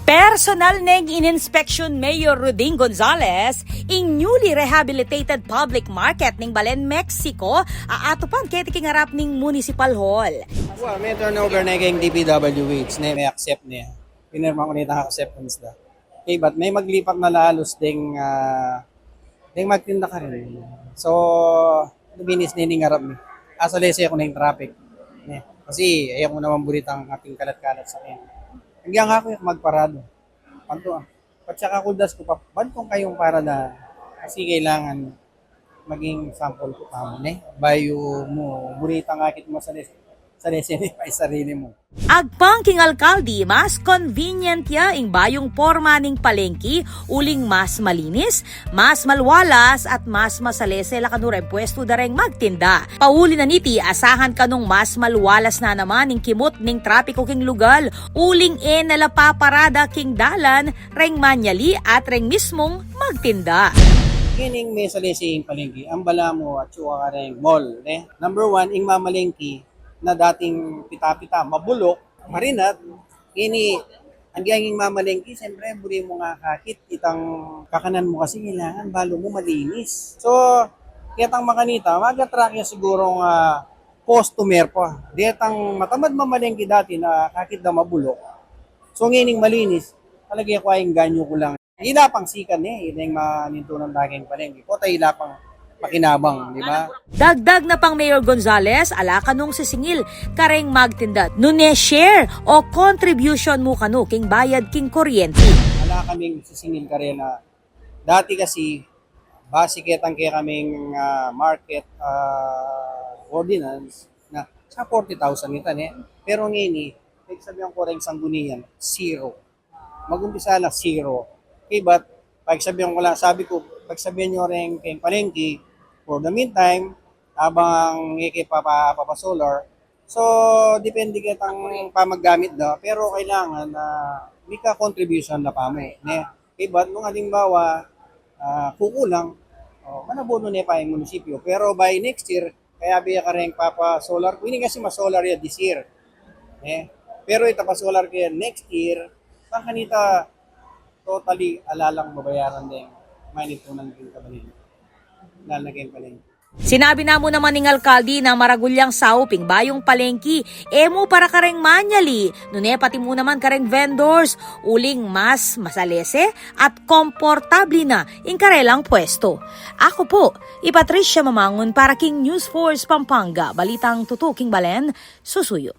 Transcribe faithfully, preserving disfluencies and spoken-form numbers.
Personal neng ininspeksyon Mayor Ruding Gonzales ing newly rehabilitated public market ning balen Mexico a atupan keti king arap ning municipal hall. Well, may turnover na keng D P W H, ne, may accept ne. Pinirma ku na itang acceptance da. Kaybat me maglipat na la halos deng, ah, deng magtinda karin. So, luminis ne ning arap mi. Asalese ku na ing traffic. Ne? Kasi e ku naman buritang ating kalat-kalat sa kanya. Agyang aku e ku magparado. Pantu, ah. At saka ku das ku pa, bantong kayung parada. Kasi kailangan maging sample ku pa mu, ne? Bayu mu buritang akit masalese, salese ne pa ing sarili mu. Agpang king alkalde, mas convenient ya ing bayung porma ning palengki uling mas malinis, mas malualas at mas masalese la kanu reng pwestu da reng magtinda. Pauli na niti, asahan kanung mas malualas na naman ing kimut ning trapiko king lugal uling e na la paparada king dalan reng manyali at reng mismung magtinda. Ngening mesalese ing palengki, ang bala mu atsu ka kareng mall, ne? Number one, ing mamalengki na dating pita-pita, mabulok, marinat, ngeni, agyang ing mamalengki, siyempre, buri mu nga akakit itang kakanan mu kasi kailangan balu mu malinis. So, ketang makanita, mag-attract ya sigurung customer pa. Detang matamad mamalengki dati na akakit da mabulok. So, ngening malinis, talaga e ku aengganyu ku lang. Ila pang sikan e, ila ing manintunan da keng palengki. Kota ila pang makinabang, di ba? Dagdag na pang Mayor Gonzales, ala kanung sisingil kareng magtinda nune share o contribution mu kanu king bayad king kuryente. Ala kaming sisingil karena dati kasi, base ketang kekaming, ah, market, ah, ordinance na sa forty thousand ita, ne? Pero ngeni, pagsabian ku reng sanggunian, zero. Mag-umpisa na zero. Kaybat, pagsabian ku lang, sabi ku, pagsabian yu reng keng palengki, for the meantime, abang e ke papa, papasolar, so, depende ketang pamaggamit da, pero kailangan na mika contribution na pa mu, ne? Kaybat, nung halimbawa, ah, kukulang, o, manabono ne pa ing munisipyo. Pero by next year, kayabe ya kareng papa-solar ku. Ini kasi ma-solar ya this year. E, pero ita pa-solar ke ya next year, bang kanita totally ala lang babayaran deng manintunan keng kabanin. Lalo na keng palengki. Sinabi na mu naman ning alkalde na maragul yang saup ing bayung palengki, e mu para kareng manyali, nune pati mu naman kareng vendors, uling mas masalese at komportable na ing karelang pwestu. Aku pu, i Patricia Mamangun para king News Force Pampanga, balitang tutu king balen, susuyu.